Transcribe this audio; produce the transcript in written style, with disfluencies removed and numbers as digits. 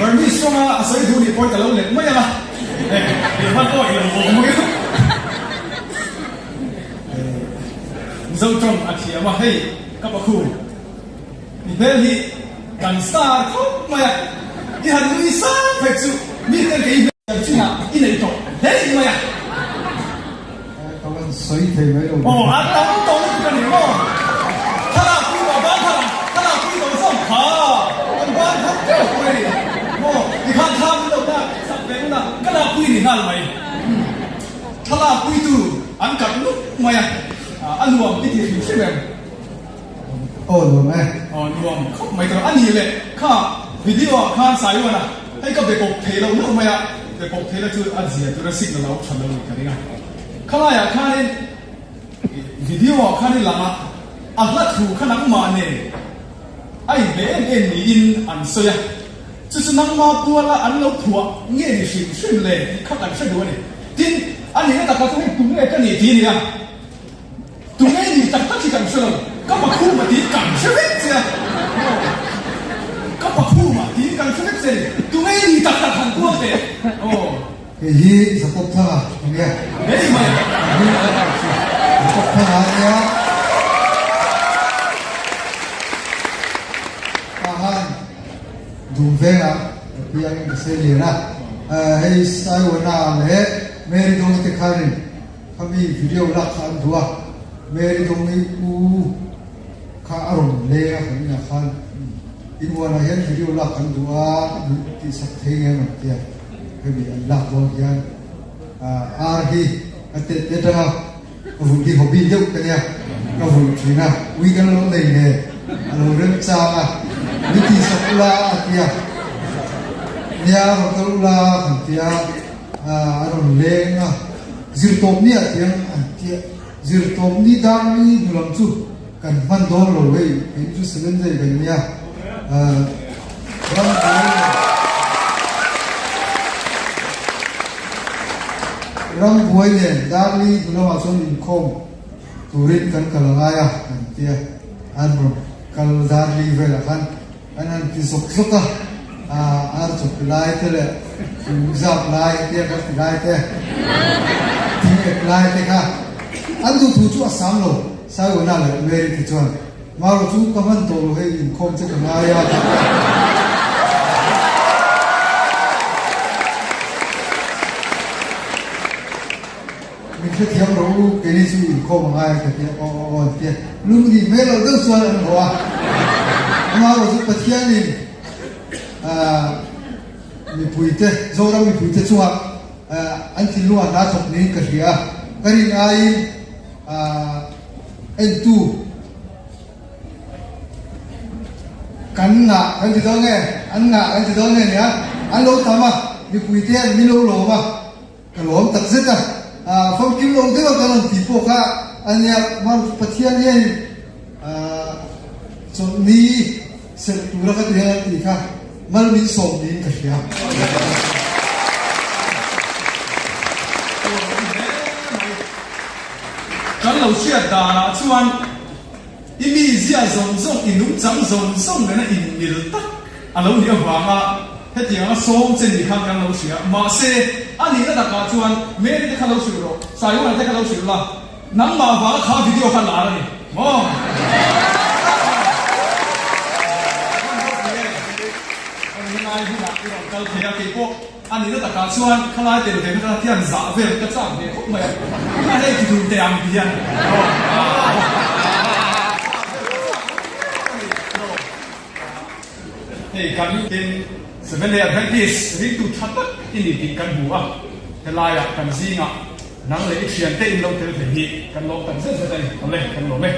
Burmese tawnga a sawi duh nih pawhin ka lo let mai ang a, hei hman pawh i lo awm ang em? Mizo tawng a thiam a, hei ka pakhum i hmel hi kan star khawp mai a, i han nui sang phei chu mi ten kei hmel chinah i nei tawh hle mai a. Ka van sawi thei mai lo. Aw a tam tawh lutuk a ni maw? Thlalak pui tawh ban thar ang, thlalak pui tawh zawng kha kan ban thar teuh mai a ni maw? Tikhan thla min lo lak sak ve hun a, ka lak pui ni nghal mai. Thlalak puitu an kat nuk mai a, a nuam i ti hrim hrim em? Aw nuam e. Aw nuam khawp mai tawh a ni le kha video ah khan Saiwan a hei ka be pawp thei lo hlauh mai a, be pawp thei la chu a zia tur a signal a awm tha lo ni ka ring a. Khalai ah khanin video ah khanin lang a, a hla thu kha nangmah nen a inbe em em niin an sawi a, chu chu nangma puala an lo phuah nge ni hrim hrim le tih kha kan hre duh a ni. Tin, a nihna takah chu hei tunge ka ni tih a ni a. Tunge ni tak tak hi kan hre lo, ka pakhuma tiin kan hre vek che a, ka pakhuma tiin kan hre vek che a ni, tunge ni tak tak han kual teh aw. Hei hi Jacob Thanga a nia. Hei mai. Jacob Thanga a nia. Tahan dum vengah ka piangin ka sei lian a, hei Saiwana leh Mary Dawngi te khanin Khami video lak kha an duh a, Mary Dawngi u kha a rawn leng a kan inah khan inhuanah hian video lak kan duh a min tihsak thei nge an tia, hemi an lak dawn hian ar hi ka tet te atanga ka vulh hi hobby deuh ka nia, ka vulh thin a, ui kan lo nei nen a lo remchang a, min tihsak ula a tia, nia rawn kal ula kan tia. A rawn leng a, zirtawpni ah tiang an ti a, zirtawpni darni hnu lam chu kan hman dawn lo hei, kei chu Seven Day kan nia, ram buai nen, ram buai nen darni hnu lamah chuan inkhawm turin kan kal a ngai a kan ti a, an rawn kal darli velah khan. An han ti zawk zawk a, ar chawp ti lai te leh fu zap lai te kan ti lai te, thing ek lai te kha an duh thu chu a sam lo. Saiwana leh Mary te chuan, Maro chu ka hman tawh lo hei inkhawm che ka ngai a ti a. Min hrethiam rawh u, keini chu inkhawm a ngai a ka ti a, aw aw aw an ti a, lung nih hmel loh deuh chuan an haw a. Amaherawh chu Pathianin mipuite, Zoram mipuite chungah an thinlungah hna thawk niin ka hria a, ka rin aiin entu kan ngah kan ti dawn nge, an ngah kan ti dawn nge nia, an lo tam a, mipuite hian min lo lawm a. Ka lawm tak zet a, famkim lo deuh a ka rawn tih pawh kha a nia, Pathian hian chawlhni serh tura ka ti ang a tih kha mal min sawm niin ka hria. Kan lo hriat danah chuan i mizia zawng zawng, i nungchang zawng zawng nena inmil tak A lo nih avanga hetianga sawm che ni khan kan lo hria. Mahse, a nihna takah chuan Mary te kha lo hrilh rawh, Saiwana te kha lo hrilh la, nangmah avanga kha video kha lar a ni maw? Helai hunah i rawn kal thei a, keipawh a nihna takah chuan khalai tel ve hmasa hian zah vel ka chak ve khawp mai a, a hei ti dun teh ang ti hian. Hei kan tin Seventh Day Adventist ringtu tha tak i ni tih kan hmu a, helaiah kan zingah nang leh i thiante in lo tel thei hi kan lawm tak zet zet a ni. Awle, kan lawm e.